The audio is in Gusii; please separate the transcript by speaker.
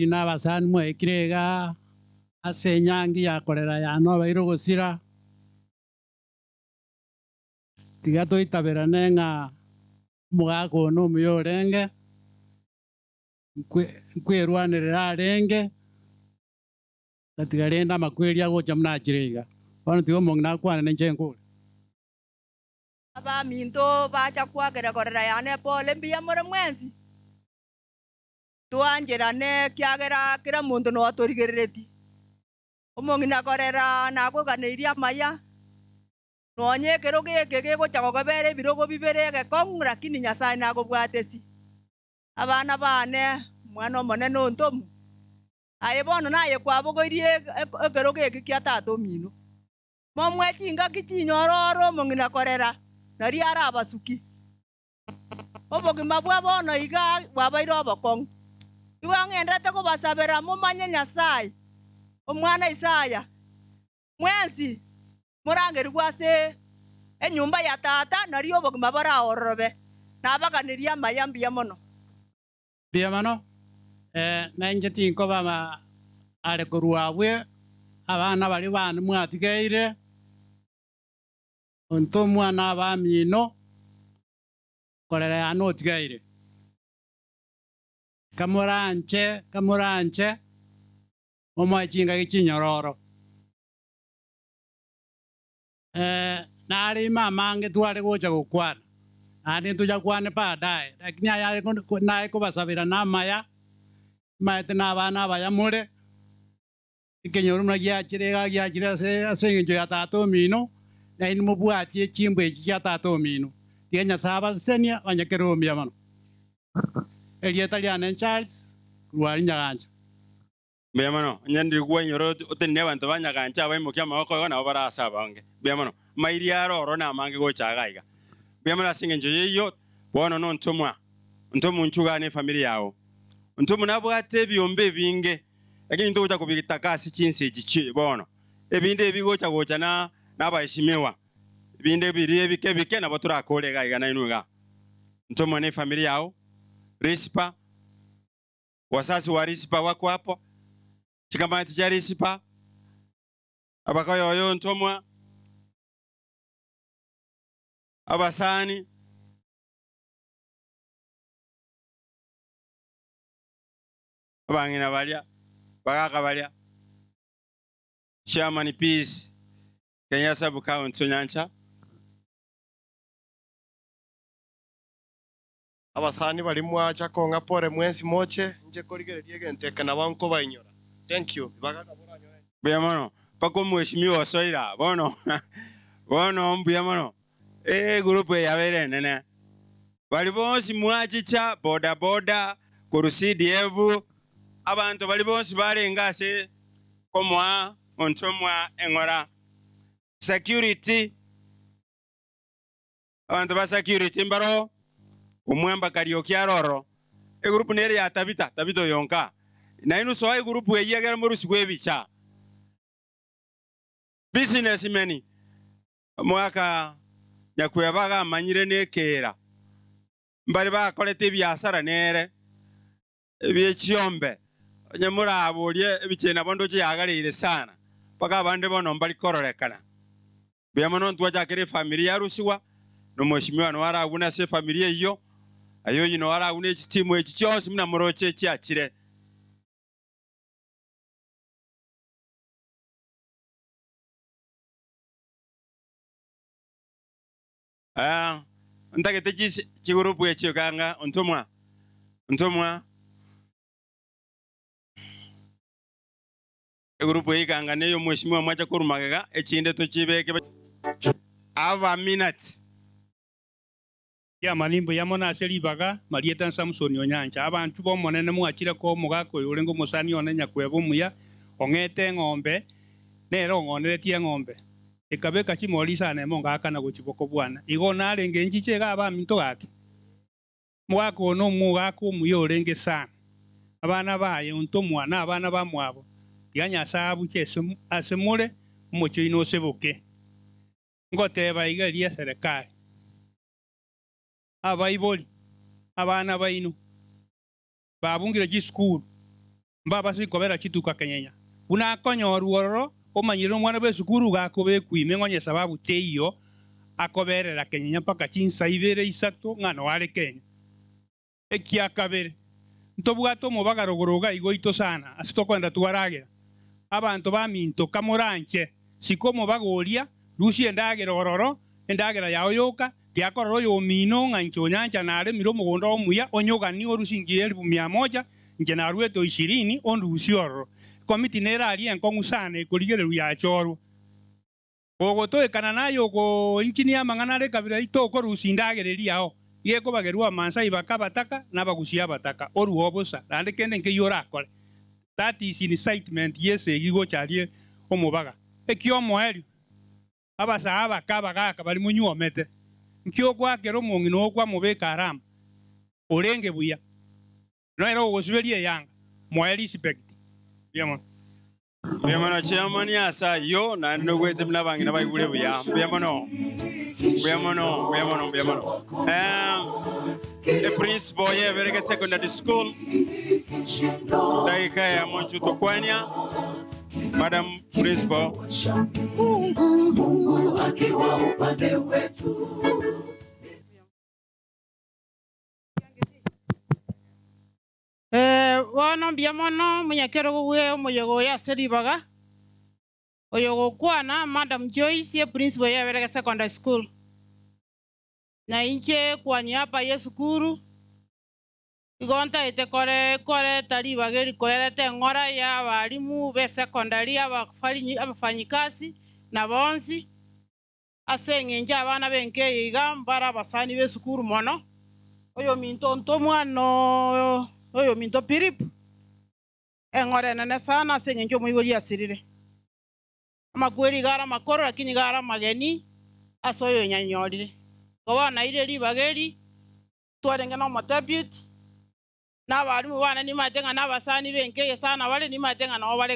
Speaker 1: Na abasani mwaikire iga ase enyangi ya korera yane obeire ogosira, tiga toitaberane ng'a omogaka one omuya orenge, nkwerwanerera arenge, tatiga rende amakweri agocha buna achire iga. Bono tiga omong'ina akwane ninche nkore.
Speaker 2: Abaminto bacha kwakera korera yane pole, mbuya more mwensi. Twancherane, ekiagera kera omonto noyo atorigereretie. Omong'ina korera nakoganeirie amaya, nonya ekerogo eke gegocha gokobera ebirogo bibere egekong'u, lakini Nyasae nakobwatesi. Abana baane, omwana omonene ontomu, aye bono naye kwabogoirie ekerogo eke kia tata omino. Momoe chingaki chinyororo omong'ina korera, nario arabasuki. Obogima bwa bono iga bwabaire obokong'u. Igo ng'enderete kobasabera momanye Nyasae, omwana Isaya, mwensi morangerigwe ase enyomba ya Tata, nario obogima boraororobe. Nabaganerie amaya mbuya mono.
Speaker 1: Mbuya mono, na inche tinkoba are korwa abwo abana baria bane mwatigeire. Ontomwa na abamino, korera yane otigaire. Kamoranche, kamoranche, momoe chingaki chinyororo. Nare ime amange tware gocha gokwana, naende ntochakwane baadaye, lakini ayare naye kobasabera namaya, maete nabana abaya more. Ekenyoro buna giachire iga giachire ase ase engencho ya tata omino, na inwe mobwatie chimbwa echi chia tata omino. Tiga Nyasae abasesenie banyekere omuya mono. Erieta riane Charles korwa aria Nyagancha.
Speaker 3: Mbuya mono, onye ndiri kwainyora otenenie abanto ba Nyagancha abaimokia amaboko igo nabo bare ase abange. Mbuya mono. Amairia aro oro namange gocha iga iga. Mbuya mono ase engencho y'eyio, bono nontomwa, ontomwa inchuga na efamiri yao. Ontomwa nabwate ebiombe ebinge. Lakini ntogocha kobitaka ase chinse echi chi bono, ebinde ebi gocha gocha na nabaheshimiwa, ebinde biria ebike ebike nabo torakore iga iga nainwe iga. Ntomwe na efamiri yao, Rispa, wasasi wa Rispa wako hapo, chikamati chia Rispa, abakoyoyo ntomwa, abasani. Abang'ina baria, bagaka baria, Chairman Peace, Kenya Sub County Onyancha.
Speaker 4: Abasani baria mwacha kong'a pore mwensi moche inche korigereria egento eke nabo nkobainyora. Thank you. Ribaga nabo oranyore inche.
Speaker 3: Mbuya mono mpaka omweshimiwa osoire aa bono bono mbuya mono egroup eye yabeire enene Baria bonsi mwachicha boda boda korwa CDF, abanto baria bonsi barenge ase komoa ontomwa eng'ora. Security, abanto ba security mbaro omwamba Kariuki are ororo. Egroup nere ya Tabitha, Tabitha oyo nka. Nainwe soa egroup eyio egere morusigwe ebicha. Businessmen, Omogaka nyakweba agamanyire nekeera, mbare bakorete ebiasara nere ebie chiombe, onye moraborie ebicheni nabo ndoche yagareire sana, mpaka abande bono mbari kororekana. Mbuya mono ntwachakere efamiri ya Rusigwa, na omweshimiwa noyo aragune ase efamiri eyio, aye oyio noyo aragune echitimu echi chionsi buna moroche echiachire. Ntagete chigurupu echi okanga ontomwa ontomwa egurupu eye ikanga neyo omweshimiwa mwacha korwa magega echinde tochibeke aba minutes.
Speaker 5: Riamani mbuya mono ase ribaga, Marieta Samsoni Onyancha. Abanchwa b'Omonene mwachire koa omogaka oyo orenge omosani one nyakweba omuya, ong'ete eng'ombe, nere ong'oneretie eng'ombe. Ekabeka chimori isano emo ngaakana gochia bokobwana. Igo narenge nchiche iga abaminto gaki. Omogaka one omogaka omuya orenge sana. Abana baye, ontomwa, na abana bamwabo, tiga Nyasae abuche ase more, omochie oino oseboke. Ngoteba iga eria eserekari, Abaibori, abana baino babungire chisukuru. Mbabase kobera chituka kenyenya. Buna akonyorwa ororo, omanyire nomwana bw'esukuru gakobekwa ime ng'onye esababu teiyo akoberera kenyenya mpaka chinsa ibere isato ng'a noare Kenya. Ekia kabere, ntobwate omobaga rogoro iga igo oito sana ase tokoenda twaragera. Abanto baminto, kamoranche, sika omobaga oria, rusia endagera ororo, endagera yao yoka, tiakorora oyomino ng'a inche onyancha naremire omogondo omuya, onyoganie orusie inche elifu mia moja, inche naruete o ishirini, ondusie ororo. Ekomiti nere aria enkong'u sana ekorigererwa yachorwa. Gogotoekana naye ogoinchinia amang'ana are ekabira yaito okorusia endagera eria yao, iga ekobagerwa Abamaasai baka abataka na Abagusia abataka, orue obosa, naende kende nkeyio orakore. That is incitement y'esegi gocha aria omobaga. Ekiomoerio, abasae abake abagaka baria monyuomete, nki ogoakera omong'ina oo kwamobeka arama orenge buya, nere ogosiberia eyanga, moe respect. Mbuya mono.
Speaker 3: Mbuya mono chairman ase ayio naende nogwete buna abang'ina baigure buya. Mbuya mono. Mbuya mono, mbuya mono, mbuya mono. Eh, e principal ye Berege Secondary School dakika eyemo nchu tokwania Madam Principal.
Speaker 6: Mungu akiwa upande wetu.
Speaker 7: Eh, bono mbuya mono omonyakerogo bwe omoyega oyo ase ribaga, oyogokwana Madam Joyce eprinciple ya Eberege Secondary School. Na inche kwa niaba ya esukuru, igo ntaete kore koreta ribaga eri koreta eng'ora ya abalimu ba esecondary, abafarinyi abafanyikazi na bonsi, ase eng'encho abana ba enka eye iga mbare abasani ba esukuru mono, oyominto ntomwa no oyominto Philip, eng'ora enene sana ase eng'encho omoibori asirire. Amakweri iga are amakoro lakini iga are amageni ase oyo onyanyorire. Igo bono naire ribaga eri, twarenge na omodeputy, na abarimu bane nimanyete ng'a na abasani ba enka eye sana bare, nimanyete ng'a nabo bare.